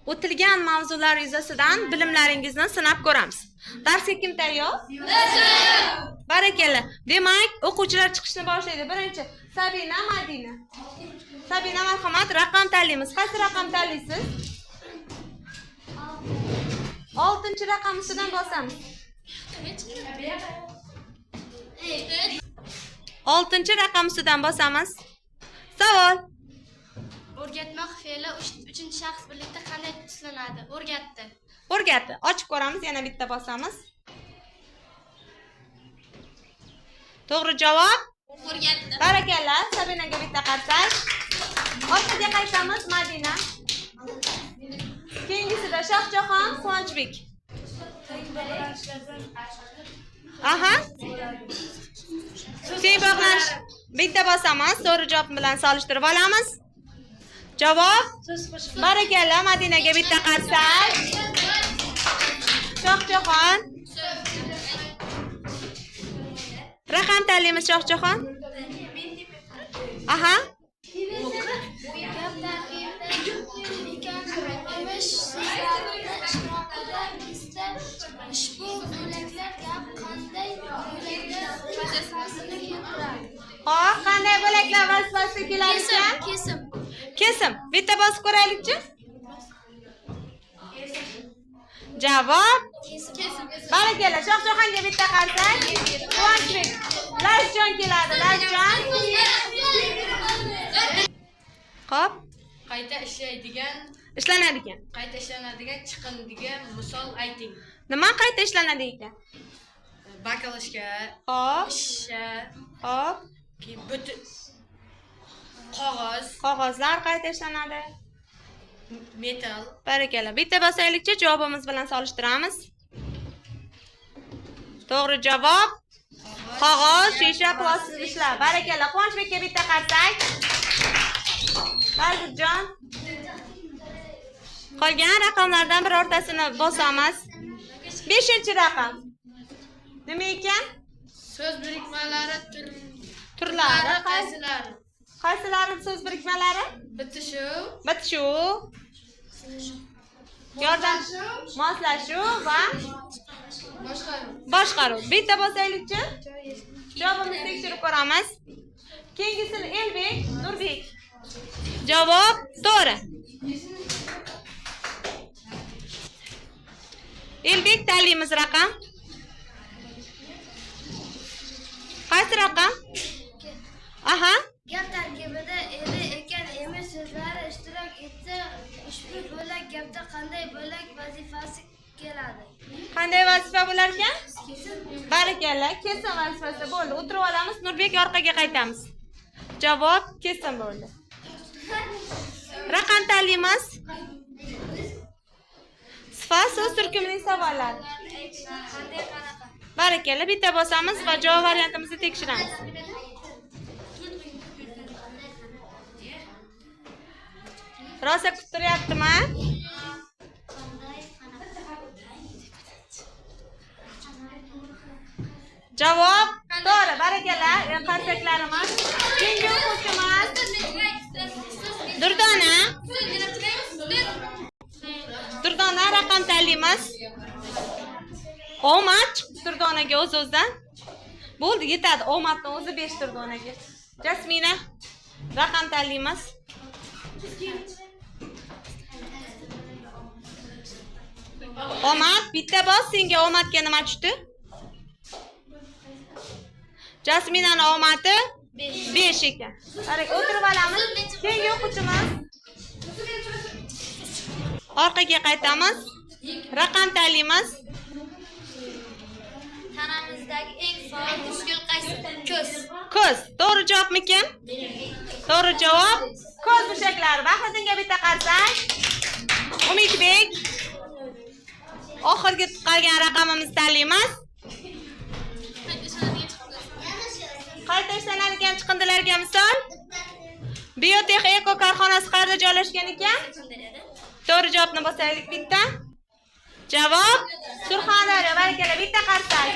O'tilgan mavzular yuzasidan bilimlaringizni sinab ko'ramiz. Darsga kim tayyor? Barakalla. Demak, o'quvchilar chiqishni boshlaydi. Birinchi Sabina, Madina. Sabina, marhamat, raqam tanlaymiz. Qaysi raqam tanlaysiz? 6-raqam ustidan bosamiz. 6-raqam ustidan bosamiz. Savol. O'rgatmoq fe'li uchinchi shaxs birlikda qanday tuslanadi? O'rgatdi. O'rgatdi. Ochib ko'ramiz, yana bitta bosamiz. To'g'ri javob. O'rgatdi. Barakalla, Sabinaga bitta qarsak. Orqaga qaytamiz, Madina. Keyingisida Shohjahon, Quvonchbek. Aha. Teng bog'lanish. Bitta bosamiz, to'g'ri javob bilan solishtirib olamiz. Javob? Barakalla, Madinaga bitta qarsak. Shohjahon. Raqam tanlaymiz, Shohjahon. Aha. Gap tarkibida ekan, emish so'zlarini ishtirokida kelsa, ushbu bo'laklar gap qanday bo'laklar vazifasini keltiradi? Xo'p, qanday bo'laklar vazifasi kelar ekan? Kesim. Kesim. Bitta bosib ko'raylikchi. Javob. Kesim. Barakalla, Shohjahonga bitta qarsak. Quvonchbek. Lazjon keladi, Lazjon. Xo'p, Qayta ishlaydigan, ishlanadigan. Qayta ishlanadigan chiqindiga misol ayting. Nima qayta ishlanadi ekan? Bakalashka, Xo'p, shisha, xo'p. keyin butun qog'oz, Qog'ozlar qayta ishlanadi. Metal. Barakalla. Bitta bosaylikchi, javobimiz bilan solishtiramiz. To'g'ri javob qog'oz, shisha, plastik idishlar. Barakalla. Quvonchbekka bitta qarsak. Bargutjon. Qolgan raqamlardan birortasini bosamiz. 5-raqam. Nima ekan? So'z birikmalari Turlari qaysilari? Qaysilari so'z birikmalari? Bitishuv, Bitishuv, yordam, moslashuv va boshqaruv. Boshqaruv. Bitta bosaylikchi. Javobimizni tekshirib ko'ramiz. Keyingisini Elbek, Nurbek. Javob to'g'ri. Elbek, tanlaymiz raqam. Qaysi raqam? Aha. Gap tarkibida edi, ekan, emish so'zlari ishtirok etsa, ushbu bo'lak gapda qanday bo'lak vazifasi keladi? Qanday vazifa bo'lar ekan? Kesim. Barakalla, kesim vazifasi bo'ldi. O'tirib olamiz, Nurbek, orqaga qaytamiz. Javob kesim bo'ldi. Raqam tanlaymiz. Sifat so'z turkumining savollari. Qanday, qanaqa? Barakalla, bitta bosamiz va javob variantimizni tekshiramiz. Rosa kuttiryaptimi? Javob to'g'ri. Barakalla, qarsaklarimiz. Keyingi o'quvchimiz Durdona. Durdona, raqam tanlaymiz. Omad chiqdi Durdonaga o'z-o'zidan. Bo'ldi, yetadi. Omadni o'zi 5 Durdonaga. Jasmina, raqam tanlaymiz. Omad, bitta bos, senga omadga nima tushdi? Jasminani omadi 5 ekan. Qarang, o'tirib olamiz. Keyingi o'quvchimiz. Orqaga qaytamiz. Raqam tanlaymiz. Tanamizdagi eng faol muskul qaysi? Ko'z. Ko'z. To'g'ri javobmikan? To'g'ri javob ko'z mushaklari. Bahriddinga bitta qarsak. Umidbek. Oxirgi qolgan raqamimizni tanlaymiz. Qayta ishlanadigan chiqindilarga misol. Biotex Eko korxonasi qayerda joylashgan ekan? To'g'ri javobni bosaylik bitta. Javob Surxondaryo. Barakalla, bitta qarsak.